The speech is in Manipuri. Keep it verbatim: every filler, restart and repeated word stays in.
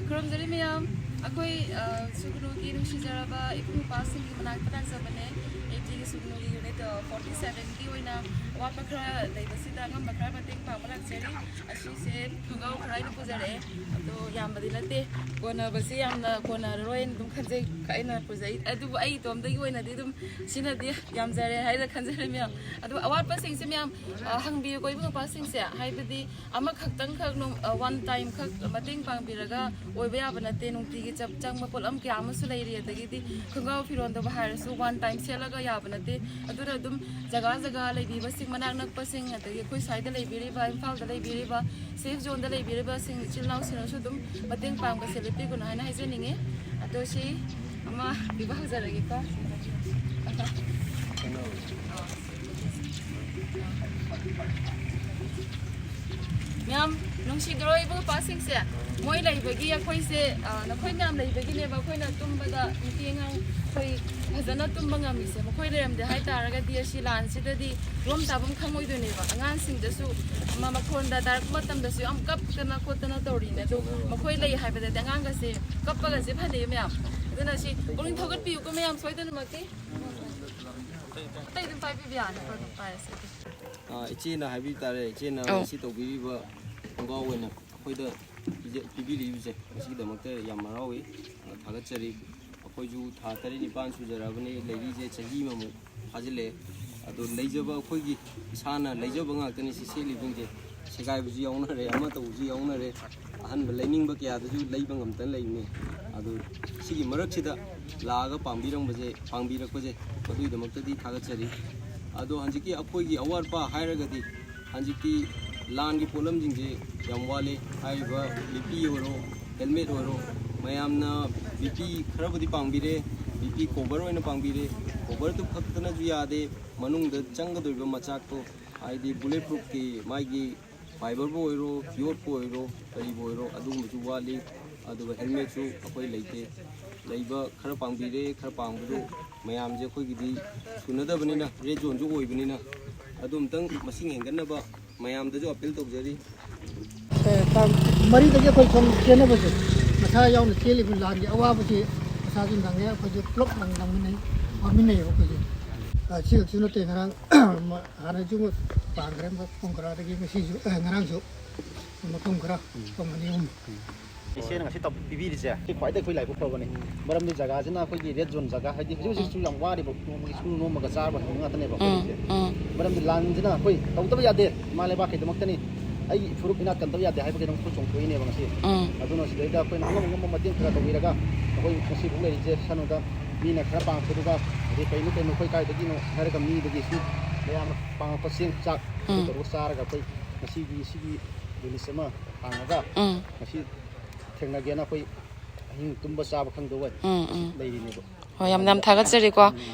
ꯈꯨꯔꯨꯝꯖꯔꯤ ꯃꯌꯥꯝ꯫ ꯑꯩꯈꯣꯏ, ꯑ, ꯁꯨꯒꯅꯨꯒꯤ ꯅꯨꯡꯁꯤꯖꯔꯕ ꯏꯕꯨꯡ ꯏꯄ꯭ꯋꯥꯁꯤꯡꯒꯤ ꯃꯅꯥꯛꯇ ꯂꯥꯛꯆꯕꯅꯦ꯫ ꯑꯩꯠꯇꯤꯒꯤ ꯁꯨꯒꯅꯨꯒꯤ ꯌꯨꯅꯤꯠ, ꯑ, ꯐꯣꯔꯇꯤ ꯁꯚꯦꯟꯒꯤ ꯑꯣꯏꯅ ꯑꯋꯥꯠꯄ ꯈꯔ ꯂꯩꯕꯁꯤꯗ ꯑꯉꯝꯕ ꯈꯔ ꯃꯇꯦꯡ ꯄꯥꯡꯕ ꯂꯥꯛꯆꯔꯤ꯫ ꯑꯁꯤꯁꯦ ꯈꯣꯡꯒ꯭ꯔꯥꯎ ꯈꯔ ꯑꯩꯅ ꯄꯨꯖꯔꯛꯑꯦ꯫ ꯑꯗꯣ ꯌꯥꯝꯕꯗꯤ ꯅꯠꯇꯦ, ꯀꯣꯟꯅꯕꯁꯤ ꯌꯥꯝꯅ ꯀꯣꯟꯅꯔꯔꯣꯏꯅ ꯑꯗꯨꯝ ꯈꯟꯖꯩ꯫ ꯑꯩꯅ ꯄꯨꯖꯩ, ꯑꯗꯨꯕꯨ ꯑꯩ ꯏꯇꯣꯝꯗꯒꯤ ꯑꯣꯏꯅꯗꯤ ꯑꯗꯨꯝ ꯁꯤꯅꯗꯤ ꯌꯥꯝꯖꯔꯦ ꯍꯥꯏꯅ ꯈꯟꯖꯔꯦ ꯃꯌꯥꯝ꯫ ꯑꯗꯣ ꯑꯋꯥꯠꯄꯁꯤꯡꯁꯦ ꯃꯌꯥꯝ, ꯑ, ꯍꯪꯕꯤꯌꯨꯀꯣ ꯏꯕꯨꯡ ꯏꯄ꯭ꯋꯥꯁꯤꯡꯁꯦ, ꯍꯥꯏꯕꯗꯤ ꯑꯃꯈꯛꯇꯪꯈꯛ ꯅꯣꯡ-, ꯑ, ꯋꯥꯟ ꯇꯥꯏꯝ ꯈꯛ ꯃꯇꯦꯡ ꯄꯥꯡꯕꯤꯔꯒ ꯑꯣꯏꯕ ꯌꯥꯕ ꯅꯠꯇꯦ꯫ ꯅꯨꯡꯇꯤꯒꯤ ꯆꯞ-, ꯆꯪꯕ ꯄꯣꯠꯂꯝ ꯀꯌꯥ ꯑꯃꯁꯨ ꯂꯩꯔꯤ꯫ ꯑꯗꯒꯤꯗꯤ ꯈꯣꯡꯒ꯭ꯔꯥꯎ ꯐꯤꯔꯣꯟꯗꯕꯨ ꯍꯥꯏꯔꯁꯨ ꯋꯥꯟ ꯇꯥꯏꯝ ꯁꯦꯠꯂꯒ ꯌꯥꯕ ꯅꯠꯇꯦ꯫ ꯑꯗꯨꯅ ꯑꯗꯨꯝ ꯖꯒꯥ ꯖꯒꯥ ꯂꯩꯕꯤꯕꯁꯤꯡ, ꯃꯅꯥꯛ ꯅꯛꯄꯁꯤꯡ, ꯑꯗꯒꯤ ꯑꯩꯈꯣꯏ ꯁ꯭ꯋꯥꯏꯗ ꯂꯩꯕꯤꯔꯤꯕ, ꯏꯝꯐꯥꯜꯗ ꯂꯩꯕꯤꯔꯤꯕ, ꯁꯦꯐ ꯖꯣꯟꯗ ꯂꯩꯕꯤꯔꯤꯕꯁꯤꯡ, ꯏꯆꯤꯜ ꯏꯅꯥꯎꯁꯤꯡꯅꯁꯨ ꯑꯗꯨꯝ ꯃꯇꯦꯡ ꯄꯥꯡꯕꯁꯦ ꯂꯦꯞꯄꯤꯒꯅꯨ ꯍꯥꯏꯅ ꯍꯥꯏꯖꯅꯤꯡꯉꯤ꯫ ꯑꯗꯣ ꯁꯤ ꯑꯃ ꯄꯤꯕ ꯍꯧꯖꯔꯒꯦꯀꯣ꯫ ꯃꯌꯥꯝ ꯅꯨꯡꯁꯤꯗ꯭ꯔꯣ ꯏꯕꯨꯡ ꯏꯄ꯭ꯋꯥꯁꯤꯡꯁꯦ? ꯃꯣꯏ ꯂꯩꯕꯒꯤ ꯑꯩꯈꯣꯏꯁꯦ, ꯑ, ꯅꯈꯣꯏ ꯃꯌꯥꯝ ꯂꯩꯕꯒꯤꯅꯦꯕ ꯑꯩꯈꯣꯏꯅ ꯇꯨꯝꯕꯗ ꯅꯨꯄꯤ ꯑꯉꯥꯡ ꯑꯩꯈꯣꯏ ꯐꯖꯅ ꯇꯨꯝꯕ ꯉꯝꯃꯤꯁꯦ꯫ ꯃꯈꯣꯏ ꯂꯩꯔꯝꯗꯦ ꯍꯥꯏ ꯇꯥꯔꯒꯗꯤ ꯑꯁꯤ ꯂꯥꯟꯁꯤꯗꯗꯤ ꯌꯣꯝ ꯆꯥꯐꯝ ꯈꯪꯉꯣꯏꯗꯣꯏꯅꯦꯕ꯫ ꯑꯉꯥꯡꯁꯤꯡꯗꯁꯨ ꯃ-, ꯃꯈꯣꯟꯗ ꯇꯥꯔꯛꯄ ꯃꯇꯝꯗꯁꯨ ꯌꯥꯝ ꯀꯞꯇꯅ ꯈꯣꯠꯇꯅ ꯇꯧꯔꯤꯅꯦ꯫ ꯑꯗꯣ ꯃꯈꯣꯏ ꯂꯩ ꯍꯥꯏꯕꯗꯗꯤ ꯑꯉꯥꯡꯒꯁꯦ ꯀꯞꯄꯒꯁꯦ ꯐꯅꯩ ꯃꯌꯥꯝ꯫ ꯑꯗꯨꯅ ꯁꯤ ꯄꯨꯛꯅꯤꯡ ꯊꯧꯒꯠꯄꯤꯌꯨꯀꯣ ꯃꯌꯥꯝ, ꯁꯣꯏꯗꯅꯃꯛꯀꯤ꯫ ꯑꯇꯩ ꯑꯗꯨꯝ ꯄꯥꯏꯕꯤꯕ ꯌꯥꯅꯤꯀꯣ, ꯑꯗꯨꯝ ꯄꯥꯏꯔꯁꯦ꯫ ꯑꯥ, ꯏꯆꯦꯅ ꯍꯥꯏꯕꯤꯕ ꯇꯥꯔꯦ, ꯏꯆꯦꯅ ꯑꯧ꯫ ꯉꯁꯤ ꯇꯧꯕꯤꯔꯤꯕ ꯈꯣꯡꯒ꯭ꯔꯥꯎ ꯑꯣꯏꯅ ꯑꯩꯈꯣꯏꯗ ꯄꯤꯖ-, ꯄꯤꯕꯤꯔꯛꯏꯕꯁꯦ, ꯃꯁꯤꯒꯤꯗꯃꯛꯇ ꯌꯥꯝ ꯍꯔꯥꯎꯏ, ꯑ, ꯊꯥꯒꯠꯆꯔꯤ꯫ ꯑꯩꯈꯣꯏꯁꯨ ꯊꯥ ꯇꯔꯦꯠ ꯅꯤꯄꯥꯟ ꯁꯨꯖꯔꯛꯑꯕꯅꯤ, ꯂꯩꯔꯤꯁꯦ ꯆꯍꯤ ꯑꯃꯃꯨꯛ ꯐꯥꯖꯤꯜꯂꯛꯑꯦ꯫ ꯑꯗꯣ ꯂꯩꯖꯕ ꯑꯩꯈꯣꯏꯒꯤ ꯏꯁꯥꯅ ꯂꯩꯖꯕ ꯉꯥꯛꯇꯅꯤ ꯁꯤ ꯁꯦꯠꯂꯤꯕꯁꯤꯡꯁꯦ꯫ ꯁꯦꯒꯥꯏꯕꯁꯨ ꯌꯥꯎꯅꯔꯦ, ꯑꯃ ꯇꯧꯕꯁꯨ ꯌꯥꯎꯅꯔꯦ, ꯑꯍꯟꯕ ꯂꯩꯅꯤꯡꯕ ꯀꯌꯥꯗꯨꯁꯨ ꯂꯩꯕ ꯉꯝꯗꯅ ꯂꯩꯕꯅꯤ꯫ ꯑꯗꯨ ꯁꯤꯒꯤ ꯃꯔꯛꯁꯤꯗ ꯂꯥꯛꯑꯒ ꯄꯥꯡꯕꯤꯔꯝꯕꯁꯦ, ꯄꯥꯡꯕꯤꯔꯛꯄꯁꯦ, ꯃꯗꯨꯒꯤꯗꯃꯛꯇꯗꯤ ꯊꯥꯒꯠꯆꯔꯤ꯫ ꯑꯗꯣ ꯍꯧꯖꯤꯛꯀꯤ ꯑꯩꯈꯣꯏꯒꯤ ꯑꯋꯥꯠꯄ ꯍꯥꯏꯔꯒꯗꯤ ꯍꯧꯖꯤꯛꯇꯤ ꯂꯥꯟꯒꯤ ꯄꯣꯠꯂꯝꯁꯤꯡꯁꯦ ꯌꯥꯝ ꯋꯥꯠꯂꯤ꯫ ꯍꯥꯏꯔꯤꯕ ꯕꯤꯄꯤ ꯑꯣꯏꯔꯣ, ꯍꯦꯜꯃꯦꯠ ꯑꯣꯏꯔꯣ, ꯃꯌꯥꯝꯅ ꯕꯤꯄꯤ ꯈꯔꯕꯨꯗꯤ ꯄꯥꯡꯕꯤꯔꯦ, ꯕꯤꯄꯤ ꯀꯣꯚꯔ ꯑꯣꯏꯅ ꯄꯥꯡꯕꯤꯔꯦ꯫ ꯀꯣꯚꯔꯗꯨ ꯈꯛꯇꯅꯁꯨ ꯌꯥꯗꯦ, ꯃꯅꯨꯡꯗ ꯆꯪꯒꯗꯧꯔꯤꯕ ꯃꯆꯥꯛꯇꯣ, ꯍꯥꯏꯗꯤ ꯕꯨꯂꯦꯠ ꯄ꯭ꯔꯨꯐꯀꯤ ꯃꯥꯒꯤ ꯐꯥꯏꯕꯔꯕꯨ ꯑꯣꯏꯔꯣ, ꯌꯣꯠꯄꯨ ꯑꯣꯏꯔꯣ, ꯀꯔꯤꯕꯨ ꯑꯣꯏꯔꯣ, ꯑꯗꯨꯒꯨꯝꯕꯁꯨ ꯋꯥꯠꯂꯤ꯫ ꯑꯗꯨꯒ ꯍꯦꯜꯃꯦꯠꯁꯨ ꯑꯩꯈꯣꯏ ꯂꯩꯇꯦ꯫ ꯂꯩꯕ ꯈꯔ ꯄꯥꯡꯕꯤꯔꯦ, ꯈꯔ ꯄꯥꯡꯕꯗꯨ ꯃꯌꯥꯝꯁꯦ ꯑꯩꯈꯣꯏꯒꯤꯗꯤ ꯁꯨꯅꯗꯕꯅꯤꯅ, ꯔꯦꯗ ꯖꯣꯟꯁꯨ ꯑꯣꯏꯕꯅꯤꯅ, ꯑꯗꯨ ꯑꯝꯇꯪ ꯃꯁꯤꯡ ꯍꯦꯟꯒꯠꯅꯕ ꯃꯌꯥꯝꯗꯁꯨ ꯑꯄꯤꯜ ꯇꯧꯖꯔꯤ꯫ ꯑꯦ, ꯇꯥꯡ ꯃꯔꯤꯗꯒꯤ ꯑꯩꯈꯣꯏ ꯁꯣꯝ ꯆꯦꯟꯅꯕꯁꯦ, ꯃꯁꯥ ꯌꯥꯎꯅ ꯆꯦꯜꯂꯤꯕ ꯂꯥꯟꯒꯤ ꯑꯋꯥꯕꯁꯤ ꯃꯁꯥꯁꯨ ꯅꯪꯉꯦ, ꯑꯩꯈꯣꯏꯁꯨ ꯄꯨꯂꯞ ꯅꯪ-, ꯅꯪꯃꯤꯟꯅꯩ, ꯋꯥꯃꯤꯟꯅꯩꯌꯦꯕ ꯑꯩꯈꯣꯏꯁꯨ꯫ ꯑ, ꯁꯤ ꯈꯛꯁꯨ ꯅꯠꯇꯦ, ꯉꯔꯥꯡ ꯃ-, ꯍꯥꯟꯅꯁꯨ ꯑꯃ ꯄꯥꯡꯈ꯭ꯔꯦ, ꯃꯐꯝ ꯈꯔꯗꯒꯤ ꯉꯁꯤꯁꯨ, ꯑ, ꯉꯔꯥꯡꯁꯨ ꯃꯐꯝ ꯈꯔ, ꯃꯐꯝ ꯑꯅꯤ ꯑꯍꯨꯝ꯫ ꯏꯆꯦꯅ ꯉꯁꯤ ꯇꯧ-, ꯄꯤꯕꯤꯔꯤꯁꯦ ꯁꯤ ꯈ꯭ꯋꯥꯏꯗꯒꯤ ꯑꯩꯈꯣꯏ ꯂꯥꯏꯕꯛ ꯐꯕꯅꯤ꯫ ꯃꯔꯝꯗꯤ ꯖꯒꯥꯁꯤꯅ ꯑꯩꯈꯣꯏꯒꯤ red zone ꯖꯒꯥ, ꯍꯥꯏꯗꯤ ꯍꯧꯖꯤꯛ ꯍꯧꯖꯤꯛꯁꯨ ꯌꯥꯝ ꯋꯥꯔꯤꯕ, ꯅꯣꯡꯃꯒꯤ ꯁꯨꯔ ꯅꯣꯝꯃꯒ ꯆꯥꯔꯕ ꯍꯤꯡꯕ ꯉꯥꯛꯇꯅꯦꯕ ꯎꯝ, ꯑꯩꯈꯣꯏꯁꯦ꯫ ꯎꯝ꯫ ꯃꯔꯝꯗꯤ ꯂꯥꯟꯁꯤꯅ ꯑꯩꯈꯣꯏ ꯇꯧꯗꯕ ꯌꯥꯗꯦ, ꯏꯃꯥ ꯂꯩꯕꯥꯛꯀꯤꯗꯃꯛꯇꯅꯤ, ꯑꯩꯒꯤ ꯐꯨꯔꯨꯞ ꯏꯅꯥꯠ ꯀꯟꯗꯕ ꯌꯥꯗꯦ ꯍꯥꯏꯕꯒꯤꯗꯃꯛ ꯑꯩꯈꯣꯏ ꯆꯣꯡꯊꯣꯛꯏꯅꯦꯕ ꯉꯁꯤ꯫ ꯎꯝ꯫ ꯑꯗꯨꯅ ꯁꯤꯗꯩꯗ ꯑꯩꯈꯣꯏꯅ ꯑꯉꯝ ꯑꯉꯝꯕ ꯃꯇꯦꯡ ꯈꯔ ꯇꯧꯕꯤꯔꯒ ꯑꯩꯈꯣꯏ ꯉꯁꯤꯐꯥꯎ ꯂꯩꯔꯤꯁꯦ ꯁꯥꯟꯅꯗ ꯃꯤꯅ ꯈꯔ ꯄꯥꯡꯉꯛꯄꯗꯨꯒ, ꯑꯗꯩ ꯀꯩꯅꯣ ꯀꯩꯅꯣ ꯑꯩꯈꯣꯏ ꯀꯥꯏꯗꯒꯤꯅꯣ ꯍꯥꯏꯔꯒ ꯃꯤꯗꯒꯤ ꯁꯨꯝ ꯃꯌꯥꯝꯅ ꯄꯥꯡꯉꯛꯄ ꯆꯦꯡ ꯆꯥꯛ ꯑꯗꯨ ꯎꯝ꯫ ꯇꯧꯔꯒ ꯆꯥꯔꯒ ꯑꯩꯈꯣꯏ ꯉꯁꯤꯒꯤ ꯁꯤꯒꯤ ꯔꯤꯂꯤꯁ ꯑꯃ ꯍꯥꯡꯉꯒ ꯎꯝ꯫ ꯉꯁꯤ ꯊꯦꯡꯅꯒꯦꯅ ꯑꯩꯈꯣꯏ ꯑꯍꯤꯡ ꯇꯨꯝꯕ ꯆꯥꯕ ꯈꯪꯗꯕ ꯎꯝ, ꯎꯝ꯫ ꯂꯩꯔꯤꯅꯦꯕ꯫ ꯍꯣꯏ, ꯌꯥꯝ, ꯌꯥꯝ ꯊꯥꯒꯠꯆꯔꯤꯀꯣ꯫ ꯎꯝ꯫